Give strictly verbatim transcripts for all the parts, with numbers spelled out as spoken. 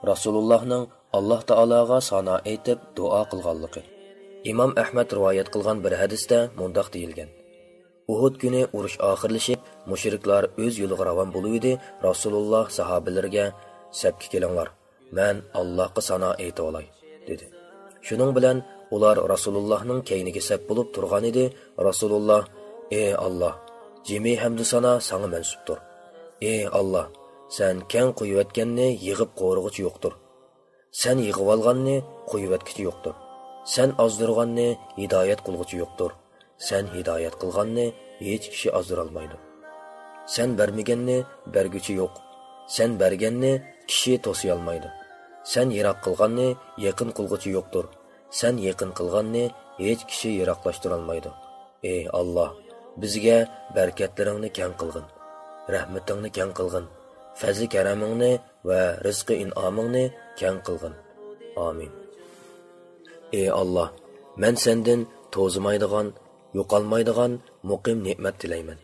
رەسۇلۇللاھنىڭ ئاللاھ تائالاغا سانا ئېيتىپ دۇئا قىلغانلىقى. ئىمام ئەھمەد رىۋايەت قىلغان بىر ھەدىستە مۇنداق دېيىلگەن: ئۇھۇد كۈنى ئۇرۇش ئاخىرلىشىپ، مۇشرىكلار ئۆز يولىغا راۋان بولۇۋىدى، رەسۇلۇللاھ ساھابىلىرىگە، سەپكە كېلىڭلار، مەن ئاللاھقا سانا ئېيتىۋالاي، دېدى. شۇنىڭ بىلەن ئۇلار رەسۇلۇللاھنىڭ كەينىگە سەپ بولۇپ تۇرغانىدى، رەسۇلۇللاھ، ئى ئاللاھ، جىمى ھەمدۇ سانا ساڭا مەنسۇپتۇر. ئى ئاللاھ، سەن كەڭ قويۇۋەتكەننى يىغىپ قورۇغۇچى يوقتۇر. سەن يىغىۋالغاننى قويۇۋەتكۈچى يوقتۇر. سەن ئازدۇرغاننى ھىدايەت قىلغۇچى يوقتۇر. سەن ھىدايەت قىلغاننى ھېچ كىشى ئازدۇرالمايدۇ. سەن بەرمىگەننى بەرگۈچى يوق. سەن بەرگەننى كىشى توسۇيالمايدۇ. سەن يىراق قىلغاننى يېقىن قىلغۇچى يوقتۇر. سەن يېقىن قىلغاننى ھېچ كىشى يىراقلاشتۇرالمايدۇ. ئى ئاللاھ، بىزگە بەرىكەتلىرىڭنى كەڭ قىلغىن، رەھمىتىڭنى كەڭ قىلغىن، پەزلى كەرەمىڭنى ۋە رىزقى ئىنئامىڭنى كەڭ قىلغىن. ئامىن. ئى ئاللاھ، مەن سەندىن توزىمايدىغان، يوقالمايدىغان مۇقىم نېمەت تىلەيمەن.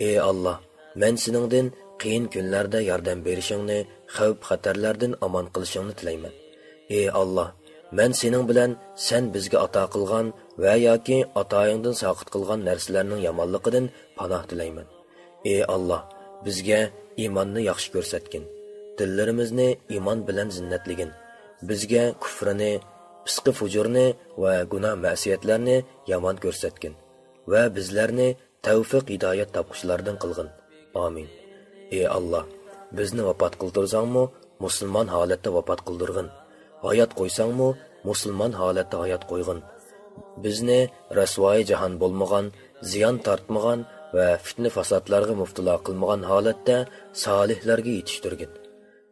ئى ئاللاھ، مەن سېنىڭدىن قىيىن كۈنلەردە ياردەم بېرىشىڭنى، خەۋپ-خەتەرلەردىن ئامان قىلىشىڭنى تىلەيمەن. ئى ئاللاھ، مەن سېنىڭ بىلەن سەن بىزگە ئاتا قىلغان ۋە ياكى ئاتايىڭدىن ساقىت قىلغان نەرسىلەرنىڭ يامانلىقىدىن پاناھ تىلەيمەن. ئى ئاللاھ، بىزگە ئىماننى ياخشى كۆرسەتكىن، دىللىرىمىزنى ئىمان بىلەن زىننەتلىگىن، بىزگە كۇفرىنى، پىسقى-فۇجۇرنى ۋە گۇناھ-مەسىيەتلەرنى يامان كۆرسەتكىن ۋە بىزلەرنى تەۋفىق-ھىدايەت تاپقۇچىلاردىن قىلغىن. ئامىن. ئى ئاللاھ، بىزنى ۋاپات قىلدۇرساڭمۇ، مۇسۇلمان ھالەتتە ۋاپات قىلدۇرغىن. ھايات قويساڭمۇ، مۇسۇلمان ھالەتتە ھايات قويغىن. بىزنى رەسۋايى جاھان بولمىغان، زىيان تارتمىغان ۋە پىتنە-پاساتلارغا مۇپتىلا قىلمىغان ھالەتتە سالىھلارغا يېتىشتۈرگىن.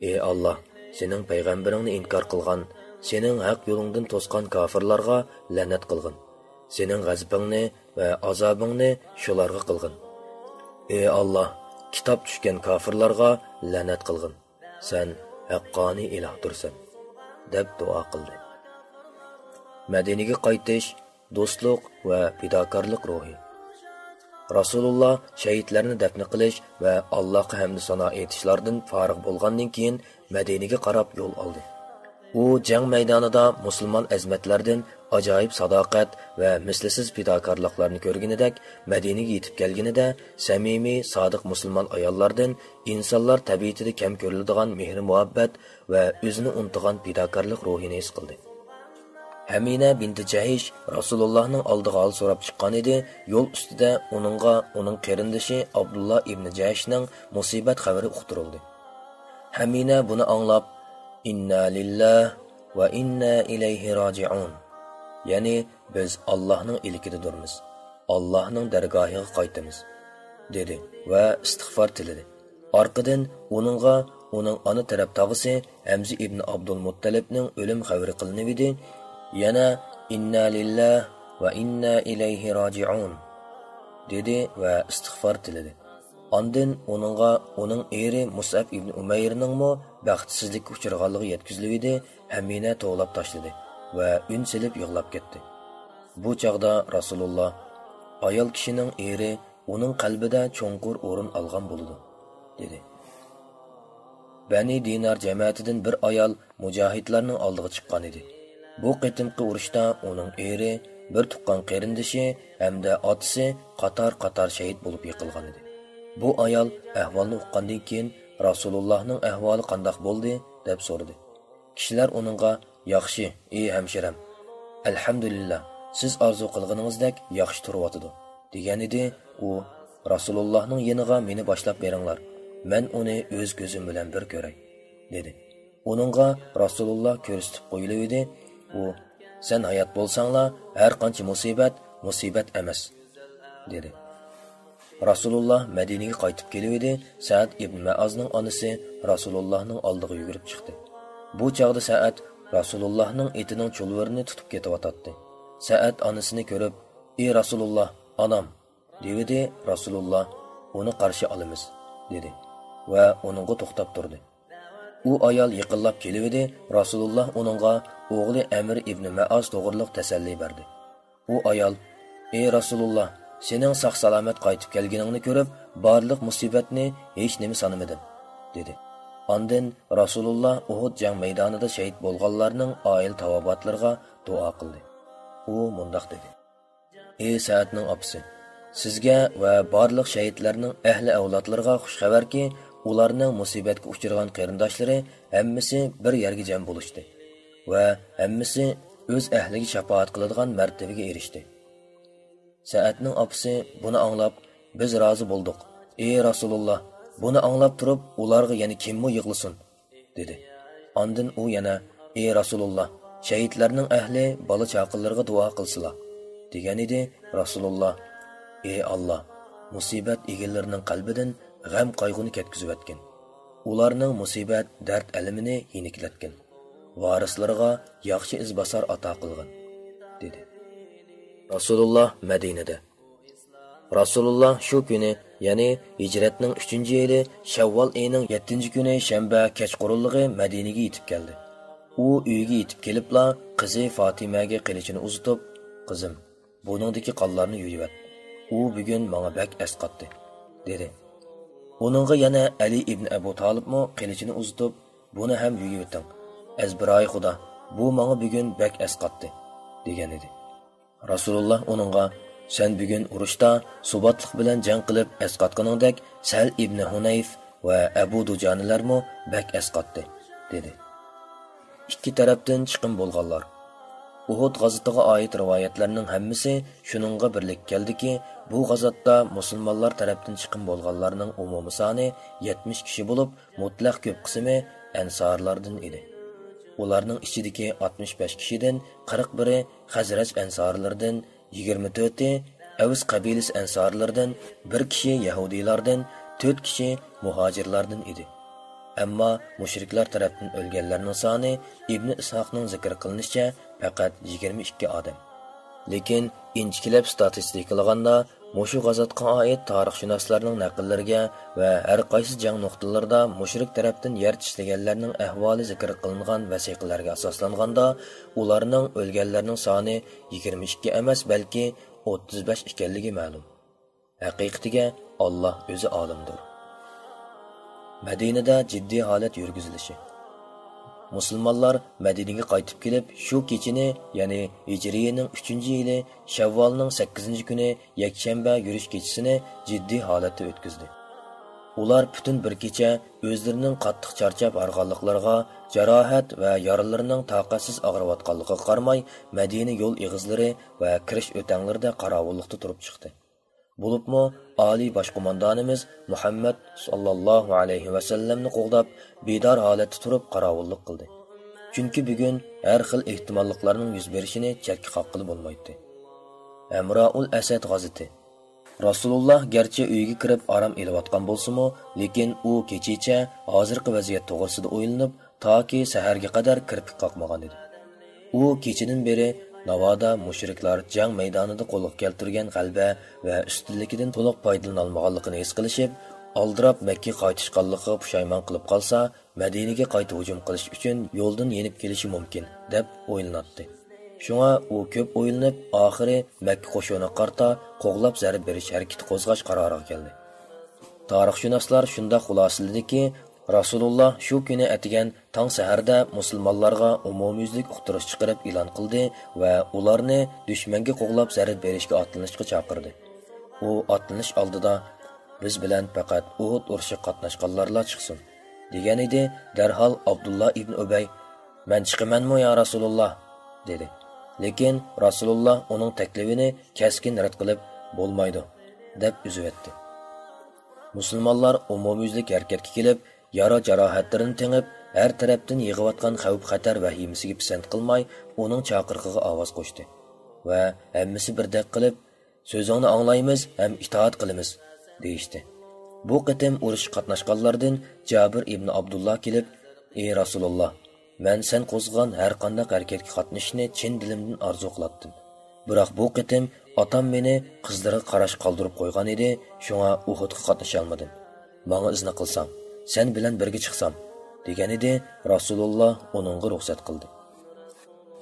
ئى ئاللاھ، سېنىڭ پەيغەمبىرىڭنى ئىنكار قىلغان، سېنىڭ ھەق يولۇڭدىن توسقان كاپىرلارغا لەنەت قىلغىن. سېنىڭ غەزىپىڭنى ۋە ئازابىڭنى شۇلارغا قىلغىن. ئى ئاللاھ، كىتاب چۈشكەن كاپىرلارغا لەنەت قىلغىن. سەن ھەققانىي ئىلاھتۇرسەن، دەپ دۇئا قىلدى. مەدىنىگە قايتىش، دوستلۇق ۋە پىداكارلىق روھى. رەسۇلۇللا شەھىدلەرنى دەپنە قىلىش ۋە ئاللاھقا ھەمدۇ سانا ئېيتىشلاردىن پارىغ بولغاندىن كېيىن، مەدىنىگە قاراپ يول ئالدى. ئۇ جەڭ مەيدانىدا مۇسۇلمان ئەزىمەتلەردىن ئاجايىپ ساداقەت ۋە مىسلىسىز پىداكارلىقلارنى كۆرگىنىدەك، مەدىنىگە يېتىپ كەلگىنىدە، سەمىمىي، سادىق مۇسۇلمان ئاياللاردىن ئىنسانلار تەبىئىتىدە كەم كۆرۈلىدىغان مېھرى-مۇھەببەت ۋە ئۆزىنى ئۇنتۇغان پىداكارلىق روھىنى ھېس قىلدى. ھەمىنە بىنتى جەھش رەسۇلۇللانىڭ ئالدىغا ھال سوراپ چىققانىدى، يول ئۈستىدە ئۇنىڭغا ئۇنىڭ قېرىندىشى ئابدۇللا ئىبنى جەھشنىڭ مۇسىبەت خەۋىرى ئۇقتۇرۇلدى. ھەمىنە بۇنى ئاڭلاپ، «ئىننا لىللاھ ۋە ئىننا ئىلەيھى راجىئۇن»، يەنى «بىز ئاللاھنىڭ ئىلكىدىدۇرمىز، ئاللاھنىڭ دەرگاھىغا قايتىمىز» دېدى ۋە ئىستىغفار تىلىدى. ئارقىدىن ئۇنىڭغا ئۇنىڭ ئانا تەرەپ تاغىسى ھەمزە ئىبنى ئابدۇلمۇتتەلىپنىڭ ئۆلۈم خەۋىرى قىلىنىۋىدى. يەنە «ئىننا لىللاھ ۋە ئىننا ئىلەيھى راجىئۇن» دېدى ۋە ئىستىغفار تىلىدى. ئاندىن ئۇنىڭغا ئۇنىڭ ئېرى مۇسئەب ئىبنى ئۇمەيرنىڭمۇ بەختسىزلىككە ئۇچرىغانلىقى يەتكۈزۈلۈۋىدى، ھەمىنە توۋلاپ تاشلىدى ۋە ئۈن سېلىپ يىغلاپ كەتتى. بۇ چاغدا رەسۇلۇللا، «ئايال كىشىنىڭ ئېرى ئۇنىڭ قەلبىدە چوڭقۇر ئورۇن ئالغان بولىدۇ» دېدى. بەنى دىنار جەمەتىدىن بىر ئايال مۇجاھىدلارنىڭ ئالدىغا چىققانىدى. بۇ قېتىمقى ئۇرۇشتا ئۇنىڭ ئېرى، بىر تۇغقان قېرىندىشى ھەمدە ئاتىسى قاتار-قاتار شەھىت بولۇپ يىقىلغانىدى. بۇ ئايال ئەھۋالنى ئۇققاندىن كېيىن، «رەسۇلۇللانىڭ ئەھۋالى قانداق بولدى؟» دەپ سورىدى. كىشىلەر ئۇنىڭغا، «ياخشى، ئى ھەمشىرەم، ئەلھەمدۇلىللا، سىز ئارزۇ قىلغىنىڭىزدەك ياخشى تۇرۇۋاتىدۇ» دېگەنىدى. ئۇ، «رەسۇلۇللانىڭ يېنىغا مېنى باشلاپ بېرىڭلار، مەن ئۇنى ئۆز كۆزۈم بىلەن بىر كۆرەي» دېدى. ئۇنىڭغا رەسۇلۇللا كۆرسىتىپ قويۇلۇۋىدى. ئۇ، «سەن ھايات بولساڭلا، ھەر قانچە مۇسىبەت، مۇسىبەت ئەمەس» دېدى. رەسۇلۇللا مەدىنىگە قايتىپ كېلىۋىدى، سەئەد ئىبن مەئازنىڭ ئانىسى رەسۇلۇللانىڭ ئالدىغا يۈگۈرۈپ چىقتى. بۇ چاغدا سەئەد رەسۇلۇللانىڭ ئېتىنىڭ چۇلۋۇرىنى تۇتۇپ كېتىۋاتاتتى. سەئەد ئانىسىنى كۆرۈپ، «ئى رەسۇلۇللا، ئانام!» دېۋىدى. رەسۇلۇللا، «ئۇنى قارشى ئالىمىز» دېدى ۋە ئۇنىڭغا توختاپ تۇردى. ئۇ ئايال يېقىنلاپ كېلىۋىدى، رەسۇلۇللا ئۇنىڭغا ئوغلى ئەمر ئىبنى مەئاز توغرىلىق تەسەللى بەردى. ئۇ ئايال، «ئى رەسۇلۇللا، سېنىڭ ساق-سالامەت قايتىپ كەلگىنىڭنى كۆرۈپ، بارلىق مۇسىبەتنى ھېچنېمە سانىمىدىم» دېدى. ئاندىن رەسۇلۇللا ئۇھۇد جەڭ مەيدانىدا شېھىت بولغانلارنىڭ ئائىلە تاۋابىئاتلىرىغا دۇئا قىلدى. ئۇ مۇنداق دېدى: ئى سەئدنىڭ ئاپىسى، سىزگە ۋە بارلىق شېھىتلەرنىڭ ئەھلى ئەۋلادلىرىغا خۇش خەۋەركى، ئۇلارنىڭ مۇسىبەتكە ئۇچرىغان قېرىنداشلىرى ھەممىسى بىر يەرگە جەم بولۇشتى ۋە ھەممىسى ئۆز ئەھلىگە شاپائەت قىلىدىغان مەرتىۋىگە ئېرىشتى. سەئەدنىڭ ئاپىسى بۇنى ئاڭلاپ، بىز رازى بولدۇق. ئى رەسۇلۇللا، بۇنى ئاڭلاپ تۇرۇپ، ئۇلارغا يەنە كىممۇ يىغلىسۇن؟ دېدى. ئاندىن ئۇ يەنە، ئى رەسۇلۇللا، شەھىدلەرنىڭ ئەھلى بالا چاقىلىرىغا دۇئا قىلسىلا، دېگەنىدى. رەسۇلۇللا، ئى ئاللا، مۇسىبەت ئىگىلىرىنىڭ قەلبىدىن غەم قايغۇنى كەتكۈزۈۋەتكىن. ئۇلارنىڭ مۇسىبەت دەرد ئەلىمىنى يېنىكلەتكىن. ۋارىسلىرىغا ياخشى ئىزباسار ئاتا قىلغىن، دېدى. رەسۇلۇللا مەدىنىدە. رەسۇلۇللا شۇ كۈنى، يەنى ھىجرەتنىڭ ئۈچىنچى يىلى شەۋۋال ئېيىنىڭ يەتتىنچى كۈنى شەنبە كەچقۇرۇنلۇقى مەدىنىگە يېتىپ كەلدى. ئۇ ئۆيىگە يېتىپ كېلىپلا قىزى فاتىمەگە قىلىچىنى ئۇزىتىپ، قىزىم، بۇرنۇڭدىكى قانلارنى يۇيۇۋەت. ئۇ بۈگۈن ماڭا بەك ئەسقاتتى، دېدى. ئۇنىڭغا يەنە ئەلى ئىبن ئەبۇ تالىپمۇ قىلىچىنى ئۇزىتىپ، بۇنى ھەم يۇيۇۋېتىڭ. ئەزبىرايى خۇدا، بۇ ماڭا بۈگۈن بەك ئەسقاتتى، دېگەنىدى. رەسۇلۇللا ئۇنىڭغا، سەن بۈگۈن ئۇرۇشتا سۇباتلىق بىلەن جەڭ قىلىپ ئەسقاتقىنىڭدەك، سەھەل ئىبنى ھۇنەيف ۋە ئەبۇ دۇجانىلەرمۇ بەك ئەسقاتتى، دېدى. ئىككى تەرەپتىن چىقىم بولغانلار. ئۇھۇد غازىتىغا ئائىت رىۋايەتلەرنىڭ ھەممىسى شۇنىڭغا بىرلىككە كەلدىكى، بۇ غازاتتا مۇسۇلمانلار تەرەپتىن چىقىم بولغانلارنىڭ ئومۇمىي سانى يەتمىش كىشى بولۇپ، مۇتلەق كۆپ قىسمى ئەنسارلاردىن ئىدى. ئۇلارنىڭ ئىچىدىكى ئاتمىش بەش كىشىدىن قىرىق بىرى خەزرەج ئەنسارلىرىدىن، يىگىرمە تۆتى ئەۋس قەبىلىسى ئەنسارلىرىدىن، بىر كىشى يەھۇدىيلاردىن، تۆت كىشى مۇھاجىرلاردىن ئىدى. ئەمما مۇشرىكلار تەرەپتىن ئۆلگەنلەرنىڭ سانى ئىبنى ئىسھاقنىڭ زىكىر قىلىنىشىچە پەقەت يىگىرمە ئىككى ئادەم. لېكىن ئىنچىكىلەپ ستاتىستىكىلىغاندا، مۇشۇ غازاتقا ئائىت تارىخشۇناسلارنىڭ نەقىللىرىگە ۋە ھەر قايسى جەڭ نۇقتىلىرىدا مۇشرىك تەرەپتىن يەر چىشلىگەنلەرنىڭ ئەھۋالى زىكىر قىلىنغان ۋەسىقىلەرگە ئاساسلانغاندا، ئۇلارنىڭ ئۆلگەنلەرنىڭ سانى يىگىرمە ئىككى ئەمەس، بەلكى ئوتتۇز بەش ئىكەنلىكى مەلۇم. ھەقىقىتىگە ئاللا ئۆزى ئالىمدۇر. مەدىنىدە جىددىي ھالەت يۈرگۈزۈلۈشى. مۇسۇلمانلار مەدىنىگە قايتىپ كېلىپ، شۇ كېچىنى، يەنى ھىجرىيىنىڭ ئۈچىنچى يىلى شەۋۋالنىڭ سەككىزىنچى كۈنى يەكشەنبە يۈرۈش كېچىسىنى جىددىي ھالەتتە ئۆتكۈزدى. ئۇلار پۈتۈن بىر كېچە ئۆزلىرىنىڭ قاتتىق چارچاپ ھارغانلىقلىرىغا، جاراھەت ۋە يارىلىرىنىڭ تاقەتسىز ئاغرىۋاتقانلىقىغا قارىماي، مەدىنە يول ئېغىزلىرى ۋە كىرىش ئۆتەڭلىرىدە قاراۋۇللۇقتا تۇرۇپ چىقتى. بولۇپمۇ ئالىي باش قوماندانىمىز مۇھەممەد ساللاللاھۇ ئەلەيھى ۋەسەللەمنى قوغداپ، بىدار ھالەتتە تۇرۇپ قاراۋۇللۇق قىلدى. چۈنكى بۈگۈن ھەر خىل ئېھتىماللىقلارنىڭ يۈز بېرىشىنى چەتكە قاققىلى بولمايتتى. ھەمرائۇل ئەسەد غازىتى. رەسۇلۇللا گەرچە ئۆيىگە كىرىپ ئارام ئېلىۋاتقان بولسىمۇ، لېكىن ئۇ كېچىچە ھازىرقى ۋەزىيەت توغرىسىدا ئويلىنىپ، تاكى سەھەرگە قەدەر كىرپىك قاقمىغان ئىدى. ئۇ كېچىدىن بېرى ناۋادا مۇشرىكلار جەڭ مەيدانىدا قولغا كەلتۈرگەن غەلىبە ۋە ئۈستۈنلۈكىدىن تولۇق پايدىلىنالمىغانلىقىنى ھېس قىلىشىپ، ئالدىراپ مەككىگە قايتىشقانلىقىغا پۇشايمان قىلىپ قالسا، مەدىنىگە قايتا ھۇجۇم قىلىش ئۈچۈن يولدىن يېنىپ كېلىشى مۇمكىن، دەپ ئويلىناتتى. شۇڭا ئۇ كۆپ ئويلىنىپ، ئاخىرى مەككە قوشۇنىغا قارىتا قوغلاپ زەربە بېرىش ھەرىكىتى قوزغاش قارارىغا كەلدى. تارىخشۇناسلار شۇنداق خۇلاسىلىدىكى، رەسۇلۇللا شۇ كۈنى ئەتىگەن تاڭ سەھەردە مۇسۇلمانلارغا ئومۇميۈزلۈك ئۇقتۇرۇش چىقىرىپ ئېلان قىلدى ۋە ئۇلارنى دۈشمەنگە قوغلاپ زەربە بېرىشكە ئاتلىنىشقا چاقىردى. ئۇ ئاتلىنىش ئالدىدا، بىز بىلەن پەقەت ئۇھۇد ئۇرۇشىغا قاتناشقانلارلا چىقسۇن، دېگەنىدى. دەرھال ئابدۇللا ئىبن ئۈبەي، مەن چىقىمەنمۇ يا رەسۇلۇللا؟ دېدى. لېكىن رەسۇلۇللا ئۇنىڭ تەكلىپىنى كەسكىن رەت قىلىپ، بولمايدۇ، دەپ ئۈزۈۋەتتى. مۇسۇلمانلار ئومۇميۈزلۈك ھەرىكەتكە كېلىپ، يارا جاراھەتلىرىنى تېڭىپ، ھەر تەرەپتىن يېغىۋاتقان خەۋپ-خەتەر ۋەھىمىسىگە پىسەنت قىلماي، ئۇنىڭ چاقىرىقىغا ئاۋاز قوشتى ۋە ھەممىسى بىردەك قىلىپ، سۆزۈڭنى ئاڭلايمىز ھەم ئىتائەت قىلىمىز، دېيىشتى. بۇ قېتىم ئۇرۇشقا قاتناشقانلاردىن جابىر ئىبن ئابدۇللا كېلىپ، ئى رەسۇلۇللا، مەن سەن قوزغىغان ھەر قانداق ھەرىكەتكە قاتنىشىشنى چىن دىلىمدىن ئارزۇ قىلاتتىم. بىراق بۇ قېتىم ئاتام مېنى قىزلىرىغا قاراشقا قالدۇرۇپ قويغان ئىدى، شۇڭا ئۇھۇدقا قاتنىشالمىدىم. ماڭا ئىزنى قىلساڭ، سەن بىلەن بىرگە چىقسام، دېگەنىدى. رەسۇلۇللا ئۇنىڭغا رۇخسەت قىلدى.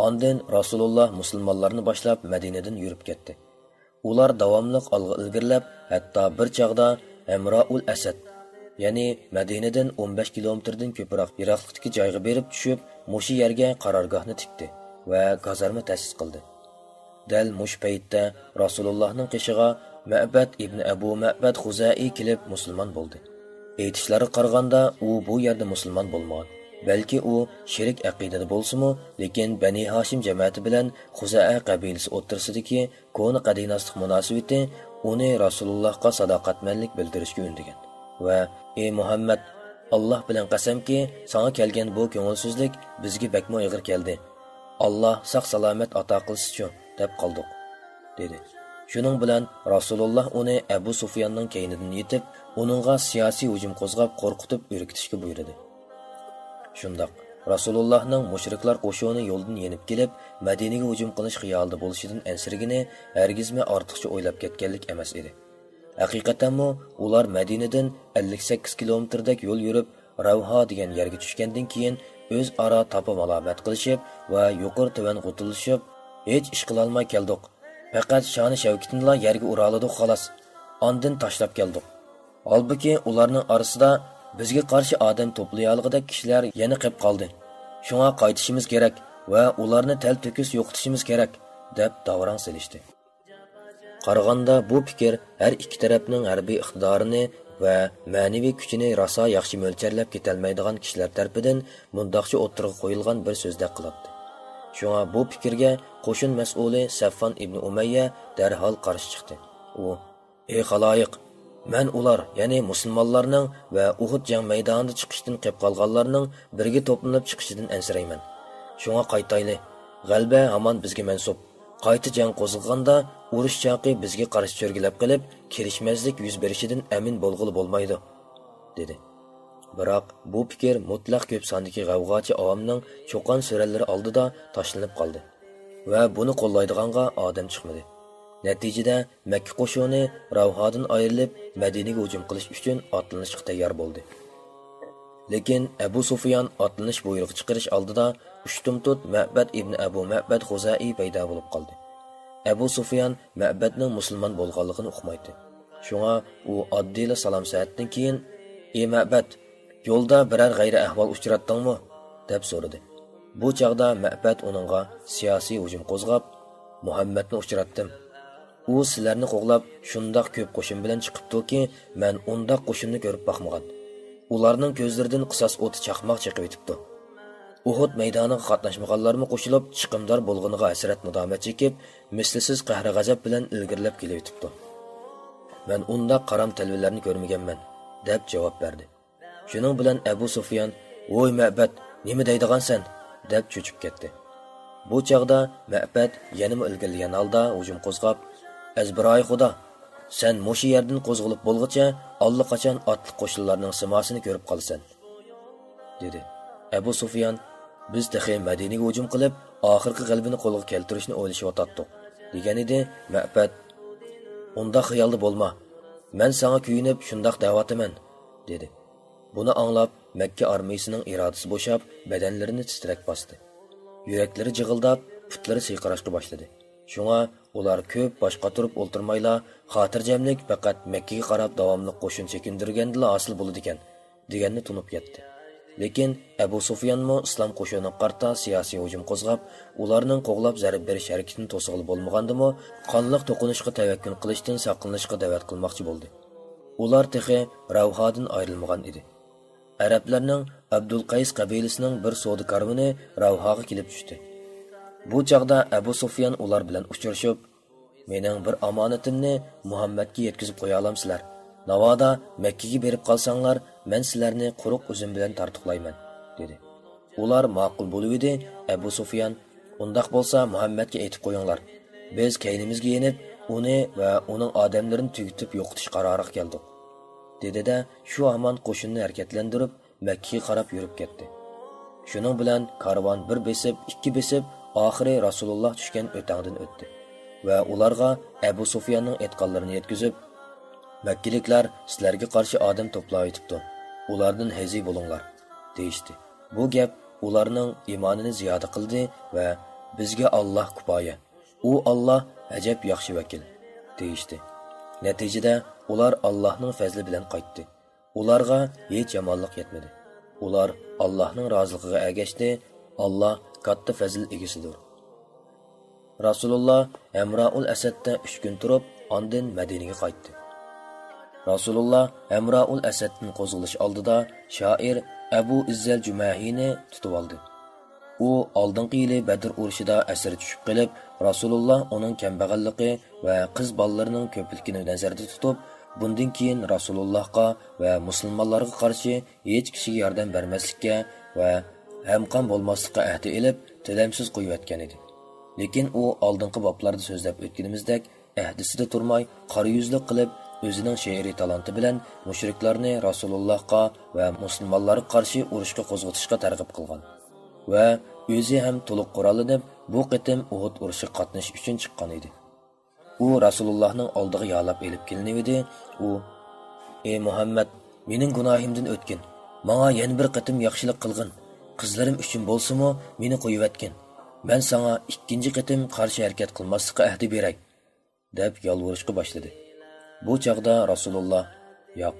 ئاندىن رەسۇلۇللا مۇسۇلمانلارنى باشلاپ مەدىنىدىن يۈرۈپ كەتتى. ئۇلار داۋاملىق ئالغا ئىلگىرىلەپ، ھەتتا بىر چاغدا ھەمرائۇل ئەسەد، يەنى مەدىنىدىن ئون بەش كىلومېتىردىن كۆپرەك يىراقلىقتىكى جايغا بېرىپ چۈشۈپ، مۇشۇ يەرگە قارارگاھنى تىكتى ۋە گازارما تەسىس قىلدى. دەل مۇشۇ پەيتتە رەسۇلۇللاھنىڭ قېشىغا مەبەد ئىبن ئەبۇ مەبەد خۇزەئى كېلىپ مۇسۇلمان بولدى. ئېيتىشلارغا قارىغاندا، ئۇ بۇ يەردە مۇسۇلمان بولمىغان، بەلكى ئۇ شېرىك ئەقىدىدە بولسىمۇ، لېكىن بەنى ھاشىم جەمەتى بىلەن خۇزەئە قەبىلىسى ئوتتۇرىسىدىكى كونا قەدىناسلىق مۇناسىۋىتى ئۇنى رەسۇلۇللاھقا ساداقەتمەنلىك بىلدۈرۈشكە ئۈندىگەن ۋە، «ئى مۇھەممەد، ئاللاھ بىلەن قەسەمكى، ساڭا كەلگەن بۇ كۆڭۈلسىزلىك بىزگە بەكمۇ ئېغىر كەلدى. ئاللاھ ساق-سالامەت ئاتا قىلسىچۇ، دەپ قالدۇق»، دېدى. شۇنىڭ بىلەن رەسۇلۇللاھ ئۇنى ئەبۇ سۇفياننىڭ كەينىدىن ئېتىپ، ئۇنىڭغا سىياسىي ھۇجۇم قوزغاپ، قورقۇتۇپ ئۈركۈتۈشكە بۇيرۇدى. شۇنداق، رەسۇلۇللاھنىڭ مۇشرىكلار قوشۇنى يولدىن يېنىپ كېلىپ، مەدىنىگە ھۇجۇم قىلىش خىيالىدا بولۇشىدىن ئەنسىرىگىنى ھەرگىزمۇ ئارتۇقچە ئويلاپ كەتكەنلىك ئەمەس ئىدى. ھەقىقەتەنمۇ، ئۇلار مەدىنىدىن ئەللىك سەككىز كىلومېتىردەك يول يۈرۈپ، راۋھا دېگەن يەرگە چۈشكەندىن كېيىن، ئۆزئارا تاپا مالامەت قىلىشىپ ۋە يۇقىرى-تۆۋەن غۇتۇللىشىپ، «ھېچ ئىش قىلالماي كەلدۇق. پەقەت شانى-شەۋكىتىنىلا يەرگە ئۇرالىدۇق، خالاس. ئاندىن تاشلاپ كەلدۇق. ھالبۇكى، ئۇلارنىڭ ئارىسىدا بىزگە قارشى ئادەم توپلىيالىغۇدەك كىشىلەر يەنە قېپ قالدى. شۇڭا قايتىشىمىز كېرەك ۋە ئۇلارنى تەلتۆكۈس يوقىتىشىمىز كېرەك» دەپ داۋراڭ سېلىشتى. قارىغاندا، بۇ پىكىر ھەر ئىككى تەرەپنىڭ ھەربىي ئىقتىدارىنى ۋە مەنىۋى كۈچىنى راسا ياخشى مۆلچەرلەپ كېتەلمەيدىغان كىشىلەر تەرىپىدىن مۇنداقچە ئوتتۇرىغا قويۇلغان بىر سۆزدەك قىلاتتى. شۇڭا بۇ پىكىرگە قوشۇن مەسئۇلى سەفۋان ئىبنى ئۇمەييە دەرھال قارشى چىقتى. ئۇ، «ئى خالايىق، مەن ئۇلار، يەنى مۇسۇلمانلارنىڭ ۋە ئۇھۇد جەڭ مەيدانىدا چىقىشتىن قېپ قالغانلارنىڭ بىرگە توپلىنىپ چىقىشىدىن ئەنسىرەيمەن. شۇڭا قايتايلى. غەلىبە ھامان بىزگە مەنسۇپ. قايتا جەڭ قوزغىغاندا، ئۇرۇش چاقى بىزگە قارشى چۆرگىلەپ قېلىپ، كېلىشمەزلىك يۈز بېرىشىدىن ئەمىن بولغىلى بولمايدۇ»، دېدى. بىراق، بۇ پىكىر مۇتلەق كۆپ ساندىكى غەۋغاچى ئاۋامنىڭ چوقان سۆرەنلىرى ئالدىدا تاشلىنىپ قالدى ۋە بۇنى قوللايدىغانغا ئادەم چىقمىدى. نەتىجىدە، مەككە قوشۇنى راۋھادىن ئايرىلىپ، مەدىنىگە ھۇجۇم قىلىش ئۈچۈن ئاتلىنىشقا تەييار بولدى. لېكىن ئەبۇ سۇفيان ئاتلىنىش بۇيرۇقى چىقىرىش ئالدىدا ئۇشتۇمتۇت مەبەد ئىبن ئەبۇ مەبەد خۇزائىي پەيدا بولۇپ قالدى. ئەبۇ سۇفيان مەبەدنىڭ مۇسۇلمان بولغانلىقىنى ئۇقمايتتى. شۇڭا ئۇ ئاددىيلا سالام سەتتىن كېيىن، «ئى مەبەد، يولدا بىرەر غەيرىي ئەھۋال ئۇچراتتىڭمۇ؟» دەپ سورىدى. بۇ چاغدا مەبەد ئۇنىڭغا سىياسىي ھۇجۇم قوزغاپ، «مۇھەممەدنى ئۇچراتتىم. ئۇ سىلەرنى قوغلاپ، شۇنداق كۆپ قوشۇن بىلەن چىقىپتۇكى، مەن ئۇنداق قوشۇننى كۆرۈپ باقمىغان. ئۇلارنىڭ كۆزلىرىدىن قىساس ئوتى چاقماق چېقىۋېتىپتۇ. ئۇھۇد مەيدانىغا قاتناشمىغانلارمۇ قوشۇلۇپ، چىقىمدار بولغىنىغا ھەسرەت-نادامەت چېكىپ، مىسلىسىز قەھرى-غەزەپ بىلەن ئىلگىرىلەپ كېلىۋېتىپتۇ. مەن ئۇنداق قارام تەلۋىلەرنى كۆرمىگەنمەن» دەپ جاۋاب بەردى. شۇنىڭ بىلەن ئەبۇ سۇفيان، «ۋوي مەبەد، نېمە دەيدىغانسەن؟» دەپ چۆچۈپ كەتتى. بۇ چاغدا مەبەد يەنىمۇ ئىلگىرىلىگەن ھالدا ھۇجۇم قوزغاپ، «ئەزبىرايى خۇدا، سەن مۇشۇ يەردىن قوزغىلىپ بولغۇچە ئاللىقاچان ئاتلىق قوشۇنلارنىڭ سىماسىنى كۆرۈپ قالىسەن» دېدى. ئەبۇ سۇفيان، «بىز تېخى مەدىنىگە ھۇجۇم قىلىپ، ئاخىرقى غەلىبىنى قولغا كەلتۈرۈشنى ئويلىشىۋاتاتتۇق» دېگەنىدى. مەبەد، «ئۇنداق خىيالدا بولما، مەن ساڭا كۆيۈنۈپ شۇنداق دەۋاتىمەن» دېدى. بۇنى ئاڭلاپ، مەككە ئارمىيىسىنىڭ ئىرادىسى بوشاپ، بەدەنلىرىنى تىترەك باستى. يۈرەكلىرى جىغىلداپ، پۇتلىرى سىرقىراشقا باشلىدى. شۇڭا ئۇلار كۆپ باش قاتۇرۇپ ئولتۇرمايلا، خاتىرجەملىك پەقەت مەككىگە قاراپ داۋاملىق قوشۇن چېكىندۈرگەندىلا ھاسىل بولىدىكەن، دېگەننى تونۇپ يەتتى. لېكىن ئەبۇ سۇفيانمۇ ئىسلام قوشۇنىغا قارىتا سىياسىي ھۇجۇم قوزغاپ، ئۇلارنىڭ قوغلاپ زەربە بېرىش ھەرىكىتىنى توسقىلى بولمىغاندىمۇ، قانلىق توقۇنۇشقا تەۋەككۈل قىلىشتىن ساقلىنىشقا دەۋەت قىلماقچى بولدى. ئۇلار تېخى راۋھادىن ئايرىلمىغان ئىدى. ئەرەبلەرنىڭ ئابدۇلقەيس قەبىلىسىنىڭ بىر سودا كارۋىنى راۋھاغا كېلىپ چۈشتى. بۇ چاغدا ئەبۇ سۇفيان ئۇلار بىلەن ئۇچرىشىپ، «مېنىڭ بىر ئامانىتىمنى مۇھەممەدكە يەتكۈزۈپ قويالامسىلەر؟ ناۋادا مەككىگە بېرىپ قالساڭلار، مەن سىلەرنى قۇرۇق ئۈزۈم بىلەن تارتۇقلايمەن» دېدى. ئۇلار ماقۇل بولۇۋىدى. ئەبۇ سۇفيان، «ئۇنداق بولسا مۇھەممەدكە ئېيتىپ قويۇڭلار، بىز كەينىمىزگە يېنىپ، ئۇنى ۋە ئۇنىڭ ئادەملىرىنى تۈگىتىپ يوقىتىش قارارىغا كەلدۇق» دېدى-دە، شۇ ھامان قوشۇننى ھەرىكەتلەندۈرۈپ، مەككىگە قاراپ يۈرۈپ كەتتى. شۇنىڭ بىلەن كارۋان بىر بېسىپ، ئىككى بېسىپ، ئاخىرى رەسۇلۇللا چۈشكەن ئۆتەڭدىن ئۆتتى ۋە ئۇلارغا ئەبۇ سۇفياننىڭ ئېيتقانلىرىنى يەتكۈزۈپ، «مەككىلىكلەر سىلەرگە قارشى ئادەم توپلاۋېتىپتۇ، ئۇلاردىن ھېزى بولۇڭلار» دېيىشتى. بۇ گەپ ئۇلارنىڭ ئىمانىنى زىيادە قىلدى ۋە «بىزگە ئاللا كۇپايە، ئۇ ئاللا ئەجەب ياخشى ۋەكىل» دېيىشتى. نەتىجىدە ئۇلار ئاللانىڭ پەزلى بىلەن قايتتى. ئۇلارغا ھېچ يامانلىق يەتمىدى. ئۇلار ئاللاھنىڭ رازىلىقىغا ئەگەشتى. ئاللاھ كاتتا پەزىل ئىگىسىدۇر. رەسۇلۇللاھ ھەمرائۇل ئەسەدتە ئۈچ كۈن تۇرۇپ، ئاندىن مەدىنىگە قايتتى. رەسۇلۇللاھ ھەمرائۇل ئەسەدتىن قوزغىلىش ئالدىدا شائىر ئەبۇ ئىززەل جۈمەھىنى تۇتۇۋالدى. ئۇ ئالدىنقى يىلى بەدر ئۇرۇشىدا ئەسىر چۈشۈپ قېلىپ، رەسۇلۇللاھ ئۇنىڭ كەمبەغەللىكى ۋە قىز بالىلىرىنىڭ كۆپلۈكىنى نەزەردە تۇتۇپ، بۇندىن كېيىن رەسۇلۇللاھقا ۋە مۇسۇلمانلارغا قارشى ھېچ كىشىگە ياردەم بەرمەسلىككە ۋە ھەمقان بولماسلىققا ئەھدە ئېلىپ، تۆلەمسىز قويۇۋەتكەن ئىدى. لېكىن ئۇ ئالدىنقى بابلاردا سۆزلەپ ئۆتكىنىمىزدەك، ئەھدىسىدە تۇرماي، قارا يۈزلۈك قىلىپ، ئۆزىنىڭ شېئىرىي تالانتى بىلەن مۇشرىكلارنى رەسۇلۇللاھقا ۋە مۇسۇلمانلارغا قارشى ئۇرۇشقا قوزغىتىشقا تەرغىب قىلغان ۋە ئۆزى ھەم تولۇق قوراللىنىپ، بۇ قېتىم ئۇھۇد ئۇرۇشىغا قاتنىشىش ئۈچۈن چىققان ئىدى. ئۇ رەسۇلۇللاھنىڭ ئالدىغا يالاپ ئېلىپ كېلىنىۋىدى. ئۇ، ئى مۇھەممەد، مېنىڭ گۇناھىمدىن ئۆتكىن. ماڭا يەنە بىر قېتىم ياخشىلىق قىلغىن. قىزلىرىم ئۈچۈن بولسىمۇ مېنى قويۇۋەتكىن. مەن ساڭا ئىككىنچى قېتىم قارشى ھەرىكەت قىلماسلىققا ئەھدە بېرەي، دەپ يالۋۇرۇشقا باشلىدى. بۇ چاغدا رەسۇلۇللاھ، ياق،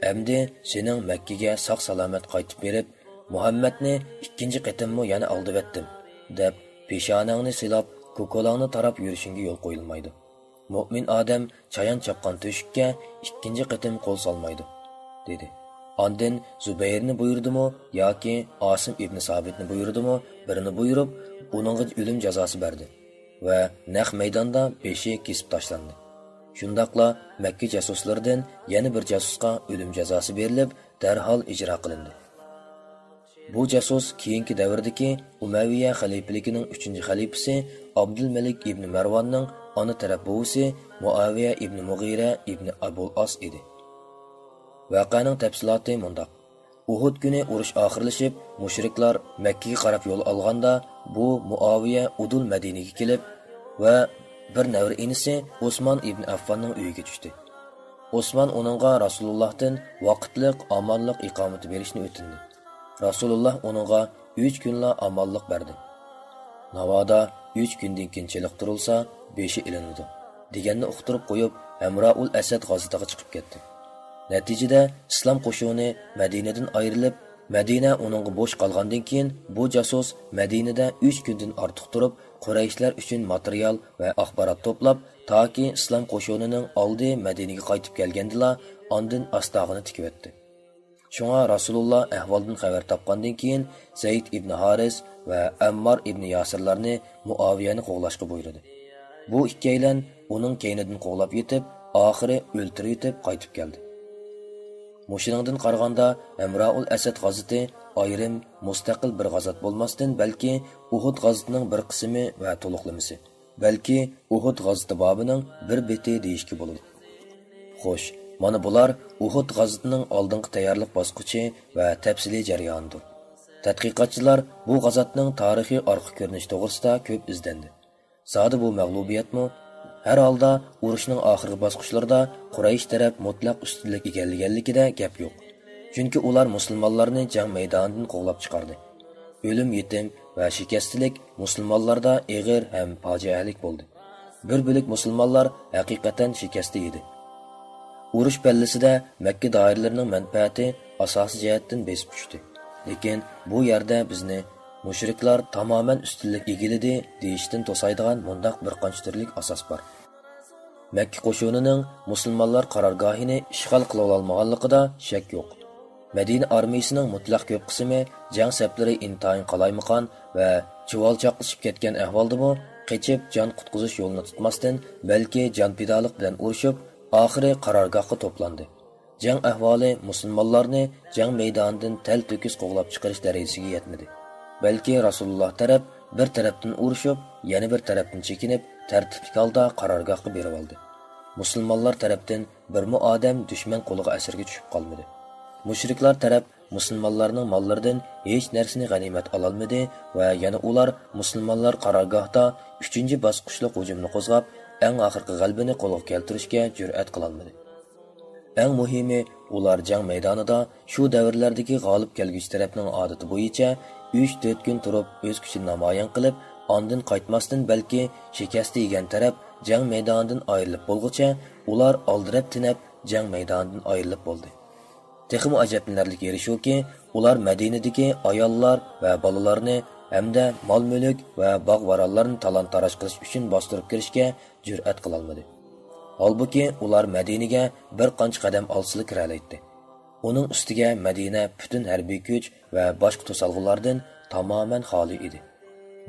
ئەمدى سېنىڭ مەككىگە ساق-سالامەت قايتىپ بېرىپ، مۇھەممەدنى ئىككىنچى قېتىممۇ يەنە ئالدىۋەتتىم، دەپ پېشانەڭنى سىلاپ، كوكۇلاڭنى تاراپ يۈرۈشۈڭگە يول قويۇلمايدۇ. مۆمىن ئادەم چايان چاپقان تۆشۈككە ئىككىنچى قېتىم قول سالمايدۇ، دېدى. ئاندىن زۇبەيرنى بۇيرۇدىمۇ ياكى ئاسىم ئىبنى سابىتنى بۇيرۇدىمۇ، بىرىنى بۇيرۇپ، ئۇنىڭغا ئۆلۈم جازاسى بەردى ۋە نەق مەيداندا بېشى كېسىپ تاشلاندى. شۇنداقلا مەككە جاسۇسلىرىدىن يەنە بىر جاسۇسقا ئۆلۈم جازاسى بېرىلىپ، دەرھال ئىجرا قىلىندى. بۇ جاسۇس كېيىنكى دەۋردىكى ئۇمەۋىيە خەلىپىلىكىنىڭ ئۈچىنچى خەلىپىسى ئابدۇلمەلىك ئىبنى مەرۋاننىڭ ئانا تەرەپ بوۋىسى مۇئاۋىيە ئىبنى مۇغىرە ئىبنى ئەبۇل ئاس ئىدى. ۋەقەنىڭ تەپسىلاتى مۇنداق. ئۇھۇد كۈنى ئۇرۇش ئاخىرلىشىپ، مۇشرىكلار مەككىگە قاراپ يول ئالغاندا، بۇ مۇئاۋىيە ئۇدۇل مەدىنىگە كېلىپ ۋە بىر نەۋرە ئىنىسى ئوسمان ئىبن ئەففاننىڭ ئۆيىگە چۈشتى. ئوسمان ئۇنىڭغا رەسۇلۇللاھتىن ۋاقىتلىق ئامانلىق ئىقامىتى بېرىشنى ئۆتۈندى. رەسۇلۇللاھ ئۇنىڭغا ئۈچ كۈنلا ئامانلىق بەردى. ناۋادا ئۈچ كۈندىن كېيىن چېلىقتۇرۇلسا، بېشى ئېلىنىدۇ، دېگەننى ئۇقتۇرۇپ قويۇپ، ھەمرائۇل ئەسەد غازىتىغا چىقىپ كەتتى. نەتىجىدە، ئىسلام قوشۇنى مەدىنىدىن ئايرىلىپ، مەدىنە ئۇنىڭغا بوش قالغاندىن كېيىن، بۇ جاسۇس مەدىنىدە ئۈچ كۈندىن ئارتۇق تۇرۇپ، قۇرەيشلەر ئۈچۈن ماتېرىيال ۋە ئاخبارات توپلاپ، تاكى ئىسلام قوشۇنىنىڭ ئالدى مەدىنىگە قايتىپ كەلگەندىلا، ئاندىن ئاستاغىنى تىكىۋەتتى. شۇڭا رەسۇلۇللا ئەھۋالدىن خەۋەر تاپقاندىن كېيىن، زەيد ئىبنى ھارىس ۋە ئەممار ئىبنى ياسىرلارنى مۇئاۋىيەنى قوغلاشقا بۇيرۇدى. بۇ ئىككىيلەن ئۇنىڭ كەينىدىن قوغلاپ يېتىپ، ئاخىرى ئۆلتۈرۈۋېتىپ قايتىپ كەلدى. مۇشۇنىڭدىن قارىغاندا، ھەمرائۇل ئەسەد غازىتى ئايرىم، مۇستەقىل بىر غازات بولماستىن، بەلكى ئۇھۇد غازىتىنىڭ بىر قىسمى ۋە تولۇقلىمىسى، بەلكى ئۇھۇد غازىتى بابىنىڭ بىر بېتى دېيىشكە بولىدۇ. خوش، مانا بۇلار ئۇھۇد غازىتىنىڭ ئالدىنقى تەييارلىق باسقۇچى ۋە تەپسىلىي جەريانىدۇر. تەتقىقاتچىلار بۇ غازاتنىڭ تارىخىي ئارقا كۆرۈنۈشى توغرىسىدا كۆپ ئىزدەندى. زادى بۇ مەغلۇبىيەتمۇ؟ ھەر ھالدا ئۇرۇشنىڭ ئاخىرقى باسقۇچلىرىدا قۇرەيش تەرەپ مۇتلەق ئۈستۈنلۈك ئىگىلىگەنلىكىدە گەپ يوق. چۈنكى ئۇلار مۇسۇلمانلارنى جەڭ مەيدانىدىن قوغلاپ چىقاردى. ئۆلۈم، يېتىم ۋە شىكەستىلىك مۇسۇلمانلاردا ئېغىر ھەم پاجىئەلىك بولدى. بىر بۆلەك مۇسۇلمانلار ھەقىقەتەن شىكەستە ئىدى. ئۇرۇش پەللىسىدە مەككە دائىرىلىرىنىڭ مەنپەئەتى ئاساسىي جەھەتتىن بېسىپ چۈشتى. لېكىن بۇ يەردە بىزنى مۇشرىكلار تامامەن ئۈستۈنلۈك ئىگىلىدى دېيىشتىن توسايدىغان مۇنداق بىر قانچە تۈرلۈك ئاساس بار. مەككە قوشۇنىنىڭ مۇسۇلمانلار قارارگاھىنى ئىشغال قىلىۋالالمىغانلىقىدا شەك يوق. مەدىنە ئارمىيىسىنىڭ مۇتلەق كۆپ قىسمى جەڭ سەپلىرى ئىنتايىن قالايمىقان ۋە چۇۋالچاقلىشىپ كەتكەن ئەھۋالدىمۇ قېچىپ جان قۇتقۇزۇش يولىنى تۇتماستىن، بەلكى جان پىدالىق بىلەن ئۇرۇشۇپ، ئاخىرى قارارگاھقا توپلاندى. جەڭ ئەھۋالى مۇسۇلمانلارنى جەڭ مەيدانىدىن تەلتۆكۈس قوغلاپ چىقىرىش دەرىجىسىگە يەتمىدى. بەلكى رەسۇلۇللا تەرەپ بىر تەرەپتىن ئۇرۇشۇپ، يەنە بىر تەرەپتىن چېكىنىپ، تەرتىپلىك ھالدا قارارگاھقا بېرىۋالدى. مۇسۇلمانلار تەرەپتىن بىرمۇ ئادەم دۈشمەن قولىغا ئەسىرگە چۈشۈپ قالمىدى. مۇشرىكلار تەرەپ مۇسۇلمانلارنىڭ ماللىرىدىن ھېچ نەرسىنى غەنىيمەت ئالالمىدى ۋە يەنە ئۇلار مۇسۇلمانلار قارارگاھتا ئۈچىنچى باسقۇچلۇق ھۇجۇمنى قوزغاپ، ئەڭ ئاخىرقى غەلىبىنى قولغا كەلتۈرۈشكە جۈرئەت قىلالمىدى. ئەڭ مۇھىمى، ئۇلار جەڭ مەيدانىدا شۇ دەۋرلەردىكى غالىب كەلگۈچى تەرەپنىڭ ئادىتى بويىچە ئۈچ-تۆت كۈن تۇرۇپ ئۆز كۈچىنى نامايان قىلىپ، ئاندىن قايتماستىن، بەلكى شىكەستە يېگەن تەرەپ جەڭ مەيدانىدىن ئايرىلىپ بولغۇچە ئۇلار ئالدىراپ تېنەپ جەڭ مەيدانىدىن ئايرىلىپ بولدى. تېخىمۇ ئەجەبلىنەرلىك يېرى شۇكى، ئۇلار مەدىنىدىكى ئاياللار ۋە بالىلارنى ھەمدە مال-مۈلۈك ۋە باغ-ۋارانلارنى تالان-تاراج قىلىش ئۈچۈن باستۇرۇپ كىرىشكە جۈرئەت قىلالمىدى. ھالبۇكى، ئۇلار مەدىنىگە بىر قانچە قەدەم ئالسىلا كىرەلەيتتى. ئۇنىڭ ئۈستىگە مەدىنە پۈتۈن ھەربىي كۈچ ۋە باشقا توسالغۇلاردىن تامامەن خالىي ئىدى.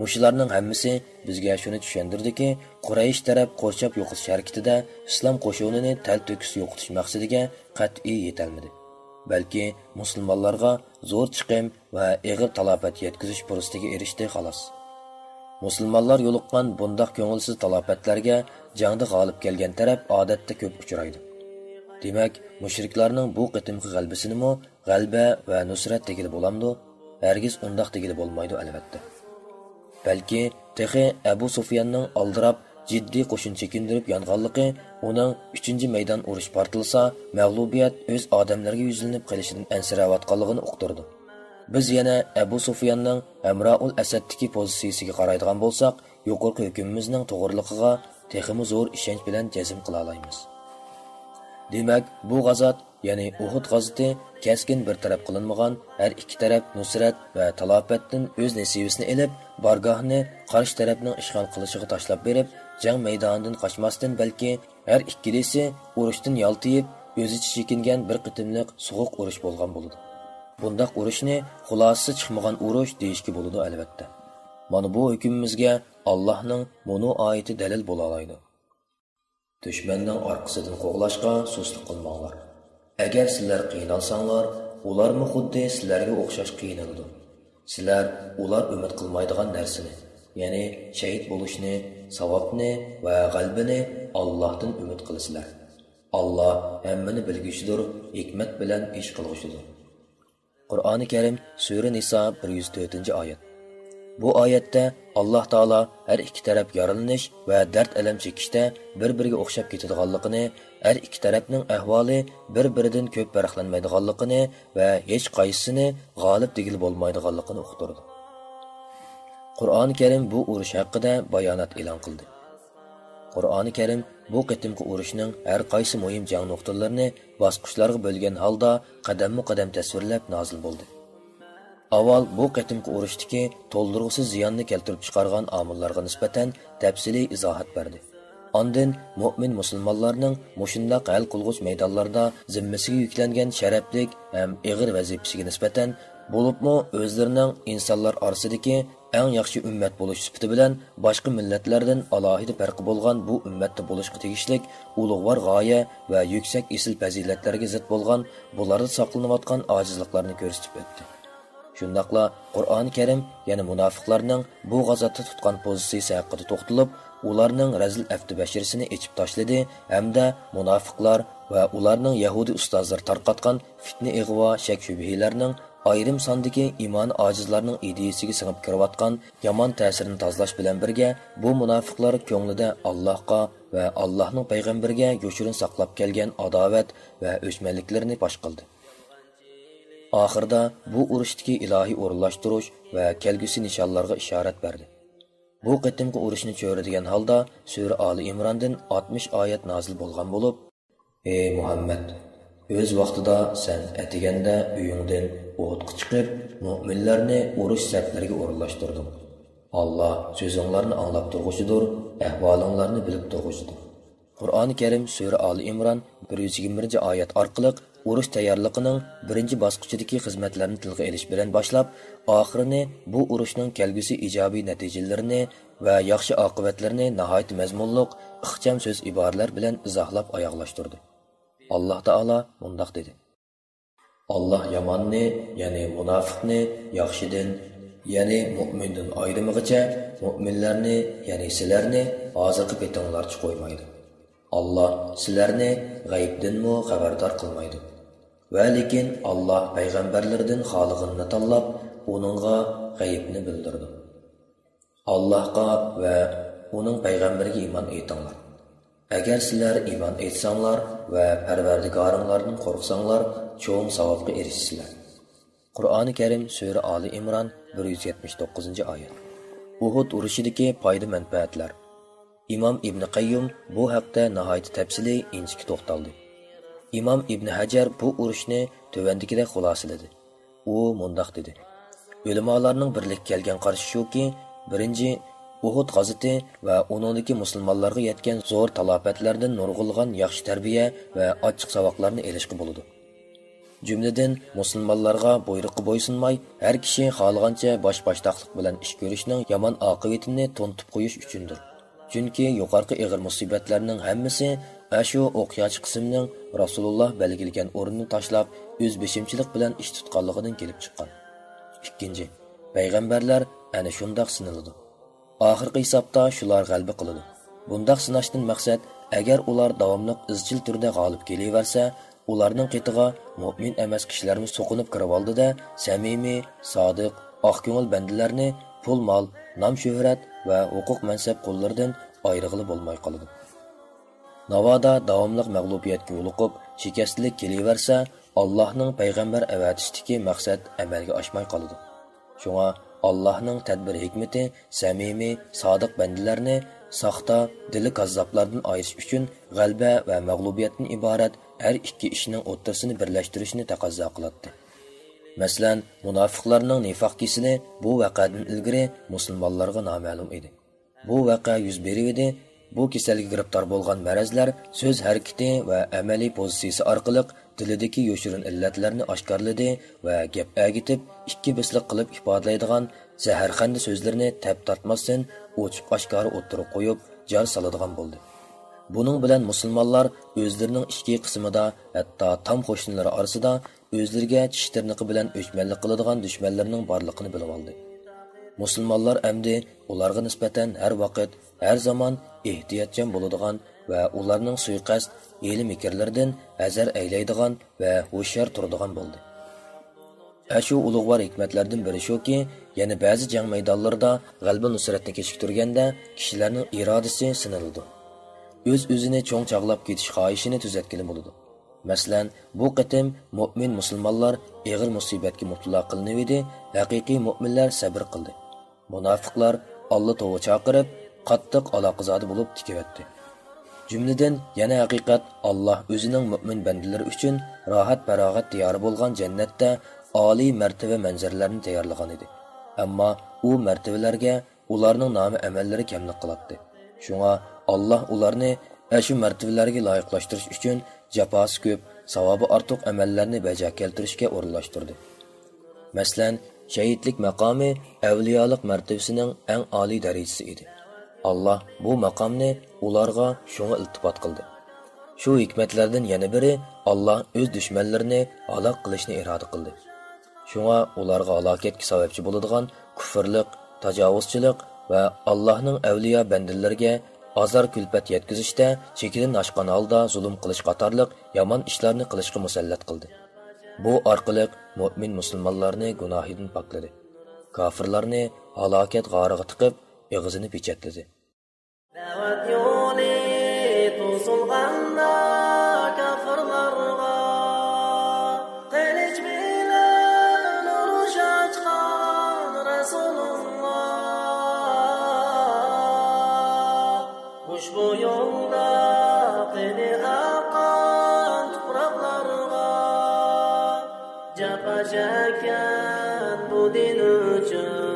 مۇشۇلارنىڭ ھەممىسى بىزگە شۇنى چۈشەندۈردىكى، قۇرەيش تەرەپ قورشاپ يوقىتىش ھەرىكىتىدە ئىسلام قوشۇنىنى تەلتۆكۈس يوقىتىش مەقسىتىگە قەتئىي يېتەلمىدى، بەلكى مۇسۇلمانلارغا زور چىقىم ۋە ئېغىر تالاپەت يەتكۈزۈش پۇرسىتىگە ئېرىشتى، خالاس. مۇسۇلمانلار يولۇققان بۇنداق كۆڭۈلسىز تالاپەتلەرگە جەڭدە غالىب كەلگەن تەرەپ ئادەتتە كۆپ ئۇچرايدۇ. دېمەك، مۇشرىكلارنىڭ بۇ قېتىمقى غەلىبىسىنىمۇ غەلىبە ۋە نۇسرەت دېگىلى بولامدۇ؟ ھەرگىز ئۇنداق دېگىلى بولمايدۇ، ئەلۋەتتە. بەلكى تېخى ئەبۇ سۇفياننىڭ ئالدىراپ، جىددىي قوشۇن چېكىندۈرۈپ يانغانلىقى، ئۇنىڭ ئۈچىنچى مەيدان ئۇرۇش پارتلىسا، مەغلۇبىيەت ئۆز ئادەملىرىگە يۈزلىنىپ قېلىشىدىن ئەنسىرەۋاتقانلىقىنى ئۇقتۇرىدۇ. بىز يەنە ئەبۇ سۇفياننىڭ ھەمرائۇل ئەسەدتىكى پوزىتسىيىسىگە قارايدىغان بولساق، يۇقىرىقى ھۆكۈمىمىزنىڭ توغرىلىقىغا تېخىمۇ زور ئىشەنچ بىلەن جەزم قىلالايمىز. دېمەك، بۇ غازات، يەنى ئۇھۇد غازىتى كەسكىن بىر تەرەپ قىلىنمىغان، ھەر ئىككى تەرەپ نۇسرەت ۋە تالاپەتتىن ئۆز نېسىۋىسىنى ئېلىپ، بارگاھنى قارشى تەرەپنىڭ ئىشغال قىلىشىغا تاشلاپ بېرىپ، جەڭ مەيدانىدىن قاچماستىن، بەلكى ھەر ئىككىلىسى ئۇرۇشتىن يالتىيىپ، ئۆزىچە چېكىنگەن بىر قېتىملىق سوغۇق ئۇرۇش بولغان بولىدۇ. بۇنداق ئۇرۇشنى خۇلاسىسى چىقمىغان ئۇرۇش دېيىشكە بولىدۇ، ئەلۋەتتە. مانا بۇ ھۆكۈمىمىزگە ئاللاھنىڭ مۇنۇ ئايىتى دەلىل بولالايدۇ. دۈشمەننىڭ ئارقىسىدىن قوغلاشقا سۇسلۇق قىلماڭلار. ئەگەر سىلەر قىينالساڭلار، ئۇلارمۇ خۇددى سىلەرگە ئوخشاش قىينىلىدۇ. سىلەر ئۇلار ئۈمىد قىلمايدىغان نەرسىنى، يەنى شېھىت بولۇشنى، ساۋابنى ۋە غەلىبىنى ئاللاھتىن ئۈمىد قىلىسىلەر. ئاللاھ ھەممىنى بىلگۈچىدۇر، ھېكمەت بىلەن ئىش قىلغۇچىدۇر. قۇرئانى كەرىم، سۈرە نىسا، بىر يۈز تۆتىنچى ئايەت. بۇ ئايەتتە ئاللاھ تائالا ھەر ئىككى تەرەپ يارىلىنىش ۋە دەرد-ئەلەم چېكىشتە بىر-بىرىگە ئوخشاپ كېتىدىغانلىقىنى، ھەر ئىككى تەرەپنىڭ ئەھۋالى بىر-بىرىدىن كۆپ پەرقلەنمەيدىغانلىقىنى ۋە ھېچقايسىسىنى غالىب دېگىلى بولمايدىغانلىقىنى ئۇقتۇرىدۇ. قۇرئانى كەرىم بۇ ئۇرۇش ھەققىدە بايانات ئېلان قىلدى. قۇرئانى كەرىم بۇ قېتىمقى ئۇرۇشنىڭ ھەر قايسى مۇھىم جەڭ نۇقتىلىرىنى باسقۇچلارغا بۆلگەن ھالدا قەدەممۇ قەدەم تەسۋىرلەپ نازىل بولدى. ئاۋۋال بۇ قېتىمقى ئۇرۇشتىكى تولدۇرغۇسىز زىياننى كەلتۈرۈپ چىقارغان ئامىللارغا نىسبەتەن تەپسىلىي ئىزاھات بەردى. ئاندىن مۆمىن مۇسۇلمانلارنىڭ مۇشۇنداق ھەل قىلغۇچ مەيدانلاردا زىممىسىگە يۈكلەنگەن شەرەپلىك ھەم ئېغىر ۋەزىپىسىگە نىسبەتەن، بولۇپمۇ ئۆزلىرىنىڭ ئىنسانلار ئارىسىدىكى ئەڭ ياخشى ئۈممەت بولۇش سۈپىتى بىلەن باشقا مىللەتلەردىن ئالاھىدە پەرقى بولغان بۇ ئۈممەتتە بولۇشقا تېگىشلىك ئۇلۇغۋار غايە ۋە يۈكسەك ئېسىل پەزىلەتلەرگە زىت بولغان، بۇلاردا ساقلىنىۋاتقان ئاجىزلىقلارنى كۆرسىتىپ ئۆتتى. شۇنداقلا قۇرئانى كەرىم يەنە مۇناپىقلارنىڭ بۇ غازاتتا تۇتقان پوزىتسىيىسى ھەققىدە توختىلىپ، ئۇلارنىڭ رەزىل ئەپتىبەشىرىسىنى ئېچىپ تاشلىدى ھەمدە مۇناپىقلار ۋە ئۇلارنىڭ يەھۇدىي ئۇستازلىرى تارقاتقان پىتنە-ئىغۋا، شەك-شۈبھىلەرنىڭ ئايرىم ساندىكى ئىمان ئاجىزلارنىڭ ئىدىيىسىگە سىڭىپ كىرىۋاتقان يامان تەسىرىنى تازىلاش بىلەن بىرگە، بۇ مۇناپىقلار كۆڭلىدە ئاللاھقا ۋە ئاللاھنىڭ پەيغەمبىرىگە يوشۇرۇن ساقلاپ كەلگەن ئاداۋەت ۋە ئۆچمەنلىكلىرىنى پاش قىلدى. ئاخىرىدا بۇ ئۇرۇشتىكى ئىلاھىي ئورۇنلاشتۇرۇش ۋە كەلگۈسى نىشانلارغا ئىشارەت بەردى. بۇ قېتىمقى ئۇرۇشنى چۆرىدىگەن ھالدا سۈرە ئالى ئىمراندىن ئاتمىش ئايەت نازىل بولغان بولۇپ، ئى مۇھەممەد، ئۆز ۋاقتىدا سەن ئەتىگەندە ئۆيۈڭدىن ئوتقا چىقىپ، مۆمىنلەرنى ئۇرۇش سەپلىرىگە ئورۇنلاشتۇردۇڭ. ئاللا سۆزۈڭلارنى ئاڭلاپ تۇرغۇچىدۇر، ئەھۋالىڭلارنى بىلىپ تۇرغۇچىدۇر. قۇرئانى كەرىم سۈرە ئالى ئىمران بىر يۈز يىگىرمە بىرىنچى ئايەت ئارقىلىق ئۇرۇش تەييارلىقىنىڭ بىرىنچى باسقۇچىدىكى خىزمەتلەرنى تىلغا ئېلىش بىلەن باشلاپ، ئاخىرىنى بۇ ئۇرۇشنىڭ كەلگۈسى ئىجابىي نەتىجىلىرىنى ۋە ياخشى ئاقىۋەتلىرىنى ناھايىتى مەزمۇنلۇق، ئىخچام سۆز-ئىبارىلەر بىلەن ئىزاھلاپ ئاياغلاشتۇردى. ئاللا تائالا مۇنداق دېدى: ئاللا ياماننى، يەنى مۇناپىقنى ياخشىدىن، يەنى مۆمىندىن ئايرىمىغىچە، مۆمىنلەرنى، يەنى سىلەرنى ھازىرقى پېتىڭلارچە قويمايدۇ. ئاللا سىلەرنى غەيىبتىنمۇ خەۋەردار قىلمايدۇ. ۋە لېكىن ئاللا پەيغەمبەرلىرىدىن خالىغىنىنى تاللاپ، ئۇنىڭغا غەيىبنى بىلدۈرىدۇ. ئاللاھقا ۋە ئۇنىڭ پەيغەمبىرىگە ئىمان ئېيتىڭلار. ئەگەر سىلەر ئىمان ئېيتساڭلار ۋە پەرۋەردىگارىڭلاردىن قورقساڭلار، چوڭ ساۋابقا ئېرىشىسىلەر. قۇرئانى كەرىم سۈرە ئالى ئىمران بىر يۈز يەتمىش توققۇزىنچى ئايەت. ئۇھۇد ئۇرۇشىدىكى پايدا-مەنپەئەتلەر. ئىمام ئىبنى قەييۇم بۇ ھەقتە ناھايىتى تەپسىلىي، ئىنچىكە توختالدى. ئىمام ئىبن ھەجەر بۇ ئۇرۇشنى تۆۋەندىكىدەك خۇلاسىلىدى. ئۇ مۇنداق دېدى: ئۆلىمالارنىڭ بىرلىككە كەلگەن قارىشى شۇكى، بىرىنچى، ئۇھۇد غازىتى ۋە ئۇنىڭدىكى مۇسۇلمانلارغا يەتكەن زور تالاپەتلەردىن نۇرغۇنلىغان ياخشى تەربىيە ۋە ئاچچىق ساۋاقلارنى ئېلىشقا بولىدۇ. جۈملىدىن، مۇسۇلمانلارغا بۇيرۇققا بويسۇنماي، ھەر كىشى خالىغانچە باش-باشتاقلىق بىلەن ئىش كۆرۈشنىڭ يامان ئاقىۋىتىنى تونۇتۇپ قويۇش ئۈچۈندۇر. چۈنكى يۇقىرىقى ئېغىر مۇسىبەتلەرنىڭ ھەممىسى ئاشۇ ئوقياچى قىسىمنىڭ رەسۇلۇللا بەلگىلىگەن ئورۇننى تاشلاپ، ئۆز بېشىمچىلىق بىلەن ئىش تۇتقانلىقىدىن كېلىپ چىققان. ئىككىنچى، پەيغەمبەرلەر ئەنە شۇنداق سىنىلىدۇ. ئاخىرقى ھېسابتا شۇلار غەلىبە قىلىدۇ. بۇنداق سىناشتىن مەقسەت، ئەگەر ئۇلار داۋاملىق ئىزچىل تۈردە غالىب كېلىۋەرسە، ئۇلارنىڭ قېتىغا مۆمىن ئەمەس كىشىلەرمۇ سوقۇنۇپ كىرىۋالدى-دە، سەمىمىي، سادىق، ئاق كۆڭۈل بەندىلەرنى پۇل-مال، نام-شۆھرەت ۋە ھوقۇق-مەنسەپ قۇللىرىدىن ئايرىغىلى بولماي قالىدۇ. ناۋادا داۋاملىق مەغلۇبىيەتكە يولۇقۇپ، شىكەستلىك كېلىۋەرسە، ئاللاھنىڭ پەيغەمبەر ئەۋەتىشتىكى مەقسەت ئەمەلگە ئاشماي قالىدۇ. شۇڭا ئاللاھنىڭ تەدبىر ھېكمىتى سەمىمىي، سادىق بەندىلەرنى ساختا، دىلى كاززاپلاردىن ئايرىش ئۈچۈن غەلىبە ۋە مەغلۇبىيەتتىن ئىبارەت ھەر ئىككى ئىشنىڭ ئوتتۇرىسىنى بىرلەشتۈرۈشنى تەقەززا قىلاتتى. مەسىلەن، مۇناپىقلارنىڭ نىفاق كېسىلى بۇ ۋەقەدىن ئىلگىرى مۇسۇلمانلارغا نامەلۇم ئىدى. بۇ ۋەقە يۈز بېرىۋىدى. بۇ كېسەلگە گىرىپتار بولغان مەرەزلەر سۆز ھەرىكىتى ۋە ئەمەلىي پوزىتسىيىسى ئارقىلىق دىلىدىكى يوشۇرۇن ئىللەتلەرنى ئاشكارىلىدى ۋە گەپ ئەگىتىپ، ئىككى بېسىلىق قىلىپ ئىپادىلەيدىغان زەھەرخەندە سۆزلىرىنى تەپ تارتماستىن ئوچۇق ئاشكارا ئوتتۇرىغا قويۇپ، جار سالىدىغان بولدى. بۇنىڭ بىلەن مۇسۇلمانلار ئۆزلىرىنىڭ ئىچكى قىسمىدا، ھەتتا تام قوشنىلىرى ئارىسىدا ئۆزلىرىگە چىش تىرنىقى بىلەن ئۆچمەنلىك قىلىدىغان دۈشمەنلىرىنىڭ بارلىقىنى بىلىۋالدى. مۇسۇلمانلار ئەمدى ئۇلارغا نىسبەتەن ھەر ۋاقىت، ھەر زامان ئېھتىياتچان بولىدىغان ۋە ئۇلارنىڭ سۇيىقەست، ھىيلە-مىكىرلىرىدىن ھەزەر ئەيلەيدىغان ۋە ھوشيار تۇرىدىغان بولدى. ئەشۇ ئۇلۇغۋار ھېكمەتلەردىن بىرى شۇكى، يەنە بەزى جەڭ مەيدانلىرىدا غەلىبە-نۇسرەتنى كېچىكتۈرگەندە، كىشىلەرنىڭ ئىرادىسى سىنىلىدۇ. ئۆز-ئۆزىنى چوڭ چاغلاپ كېتىش خاھىشىنى تۈزەتكىلى بولىدۇ. مەسىلەن، بۇ قېتىم مۆمىن مۇسۇلمانلار ئېغىر مۇسىبەتكە مۇپتىلا قىلىنىۋىدى، ھەقىقىي مۆمىنلەر سەبىر قىلدى. مۇناپىقلار ئاللا توۋا چاقىرىپ، قاتتىق ئالاقىزادە بولۇپ تىكىۋەتتى. جۈملىدىن يەنە ھەقىقەت، ئاللا ئۆزىنىڭ مۆمىن بەندىلىرى ئۈچۈن راھەت-پاراغەت دىيارى بولغان جەننەتتە ئالىي مەرتىۋە مەنزىرىلەرنى تەييارلىغان ئىدى. ئەمما ئۇ مەرتىۋىلەرگە ئۇلارنىڭ نامى-ئەمەللىرى كەملىك قىلاتتى. شۇڭا ئاللا ئۇلارنى ئەشۇ مەرتىۋىلەرگە لايىقلاشتۇرۇش ئۈچۈن جاپاسى كۆپ، ساۋابى ئارتۇق ئەمەللەرنى بەجا كەلتۈرۈشكە ئورۇنلاشتۇردى. مەسىلەن، شەھىدلىك مەقامى ئەۋلىيالىق مەرتىۋىسىنىڭ ئەڭ ئالىي دەرىجىسى ئىدى. ئاللا بۇ مەقامنى ئۇلارغا شۇڭا ئىلتىپات قىلدى. شۇ ھېكمەتلەردىن يەنە بىرى، ئاللا ئۆز دۈشمەنلىرىنى ھالاك قىلىشنى ئىرادە قىلدى. شۇڭا ئۇلارغا ھالاكەتكە سەۋەبچى بولىدىغان كۇفرلۇق، تاجاۋۇزچىلىق ۋە ئاللاھنىڭ ئەۋلىيا بەندىلىرىگە ئازار-كۈلپەت يەتكۈزۈشتە چېكىدىن ئاشقان ھالدا زۇلۇم قىلىش قاتارلىق يامان ئىشلارنى قىلىشقا مۇسەللەت قىلدى. بۇ ئارقىلىق مۆمىن مۇسۇلمانلارنى گۇناھىدىن پاكلىدى. كاپىرلارنى ھالاكەت غارىغا تىقىپ، ئېغىزىنى پېچەتلىدى. دەۋەت يولى توسۇلغاندا كاپىرلارغا، قىلىچ بىلەن ئۇرۇش ئاچقان رەسۇلۇللا. ئۇشبۇ يولدا قېنى ئاققان تۇپراقلارغا، جاپا چەككەن بۇ دىن ئۈچۈن.